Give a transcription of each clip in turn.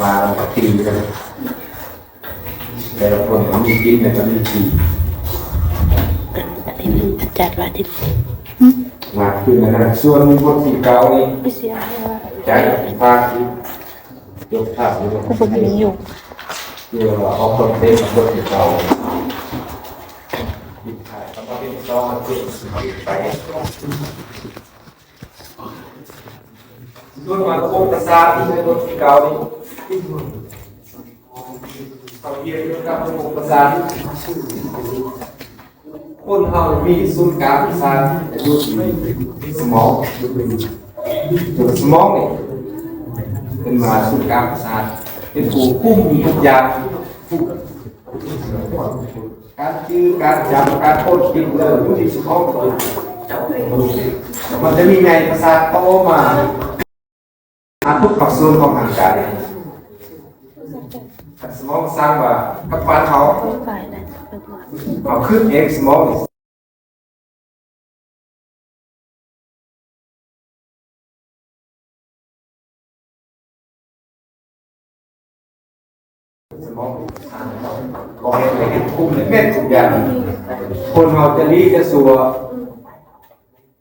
ວ່າກັນ ແຕ່ລະຄົນກໍມີກິນ ແລ້ວກໍມີຂີ່ ອັນນີ້ມັນຈັດວ່າທີ່ ມາຄືນນັ້ນ ສ່ວນບົດທີເກົ້ານີ້ ໄປເສຍໃຫ້ວ່າ ຈາກພາກທີ່ ຍົກພາບຢູ່ ກໍບໍ່ມີຢູ່ ເພື່ອວ່າອອກຄອນເທັນບົດທີເກົ້າ ມີຖ່າຍຄຳວ່າເປັນຊອງ ເປັນໄປ ສ່ວນມາລະບົບປະສາດທີ່ໃນບົດທີເກົ້ານີ້ ເຮົາຮຽນກ່ຽວກັບລະບົບປະສາດ ຄົນເຮົາມີສູນກາງປະສາດຢູ່ທີ່ສະໝອງ ສະໝອງນີ້ເປັນວ່າສູນກາງປະສາດ ເປັນຜູ້ຄຸມທຸກຢ່າງ ການຈື່ ການຈຳ ການຄົ້ນຄິດເລື່ອງຢູ່ທີ່ສະໝອງ ມັນຈະມີໃຍປະສາດຕໍ່ມາ ຫາທຸກພາກສ່ວນຂອງຮ່າງກາຍ ສະໝອງສັ່ງວ່າກັບບ້ານເຮົາ ເຮົາຄິດເອງ ສະໝອງ ສະໝອງ ບອກໃຫ້ເຮັດ ຄຸມເຮັດທຸກຢ່າງ ຄົນເຮົາຈະດີຈະຊົ່ວ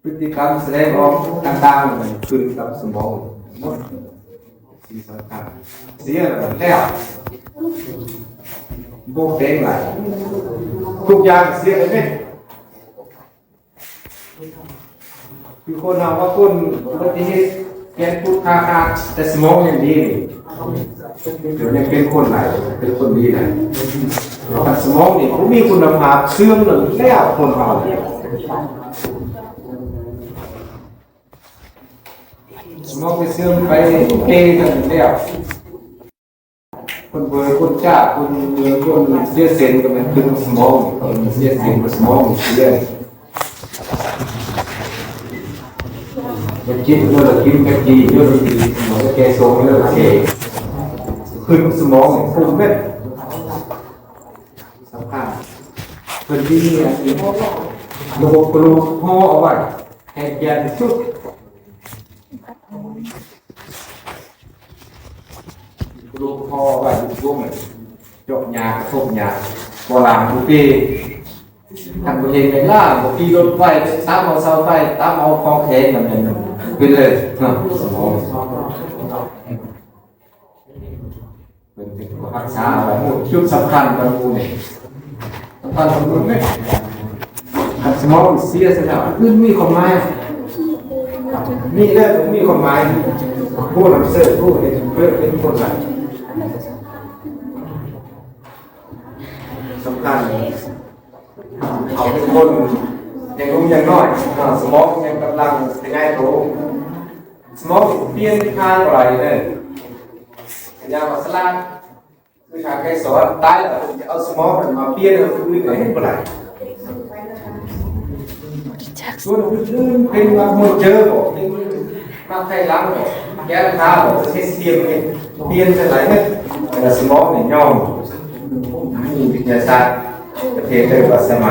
ພຶດຕິກຳສະແດງອອກຕ່າງໆ ມັນຂຶ້ນກັບສະໝອງໝົດ ສິ່ງສຳຄັນ ເສຍແລ້ວ ບໍ່ແປງຫຼາຍ ທຸກຢ່າງເສຍໄປເໝິດ. ຄືຄົນເຮົາວ່າຄົນອຸບັດຕິເຫດ ແຂນພຸດຂາຂາດ ແຕ່ສະໝອງຍັງດີນີ້ ດຽວນີ້ເປັນຄົນຫຼາຍ ເປັນຄົນດີຫຼາຍ ຄັນສະໝອງນີ້ບໍ່ມີຄຸນນະພາບ ເສື່ອມແລ້ວ ຄົນເຮົາ ສະໝອງໄປເສື່ອມໄປເປກັນແລ້ວ. ຄົນເບີ ຄົນຈ້າ ຄົນເມືອງ ຄົນເສຍເສັ້ນກໍແມ່ນຕື່ມສະໝອງ ຄົນເສຍເສັ້ນກໍສະໝອງເສຍ ໄປກິນເດີ ກິນໄປກີເດີ ສະໝອງແກ່ຊົງເດີ ເສຍ ຂຶ້ນສະໝອງ ຂຶ້ນເມັດ ສຳຄັນ ເພິ່ນມີອັນນີ້ ລະບົບກະດູກຫໍ່ເອົາໄວ້ ໃຫ້ແກ່ນທີ່ສຸດ. ລູກພໍ່ໄວ້ຢູ່ຊ່ວງນັ້ນ ຈົກຫຍ້າ ກະທົບຫຍ້າ ບໍ່ລ້າງບໍ່ຕີ ຄັນບໍ່ເຫັນແມ່ນລ້າງ ບໍ່ຂີ່ລົດໄຟ ຕາມເອົາເສົາໄຟ ຕາມເອົາຂອງແຂງ ນັ້ນແມ່ນເປັນເລີຍເນາະ ສະໝອງ ເພິ່ນເປັນຜູ້ຮັກສາເອົາໄວ້ ຈຸດສຳຄັນຂອງໝູ່ນີ້ ສຳຄັນຂອງໝູ່ນີ້ ຄັນສະໝອງເສຍຊະແລ້ວ ອື່ນມີຄວາມໝາຍ ມີແລ້ວບໍ່ມີຄວາມໝາຍ ຜູ້ນຳເສີດ ຜູ້ເຮັດເພິ່ນເປັນຄົນຫຼາຍ ສຳຄັນ ເຂົາເປັນຄົນຍັງໜຸ່ມຍັງນ້ອຍ ສະໝອງຍັງກຳລັງຂະຫຍາຍໂຕ ສະໝອງປ່ຽນທາງບໍ່ໄດ້ເດີ ກະຢ່າວ່າສະຫຼາດ ຄືທາງໄກສອນ ຕາຍແລ້ວເພິ່ນຈະເອົາສະໝອງນັ້ນມາປ່ຽນໃຫ້ຄົນອື່ນກໍເຮັດບໍ່ໄດ້ ສ່ວນອື່ນໆ ເປັນມາໂມເຈີບໍ ເປັນມາໄຂ່ຫຼັງບໍ ແກ້ວຕາບໍ ເຮັດປ່ຽນ ເຮັດປ່ຽນຈັ່ງໃດເນາະ ແຕ່ສະໝອງນີ້ຍອມ ມີວິທະຍາສາດ ປະເທດເອີ້ນວ່າສະມ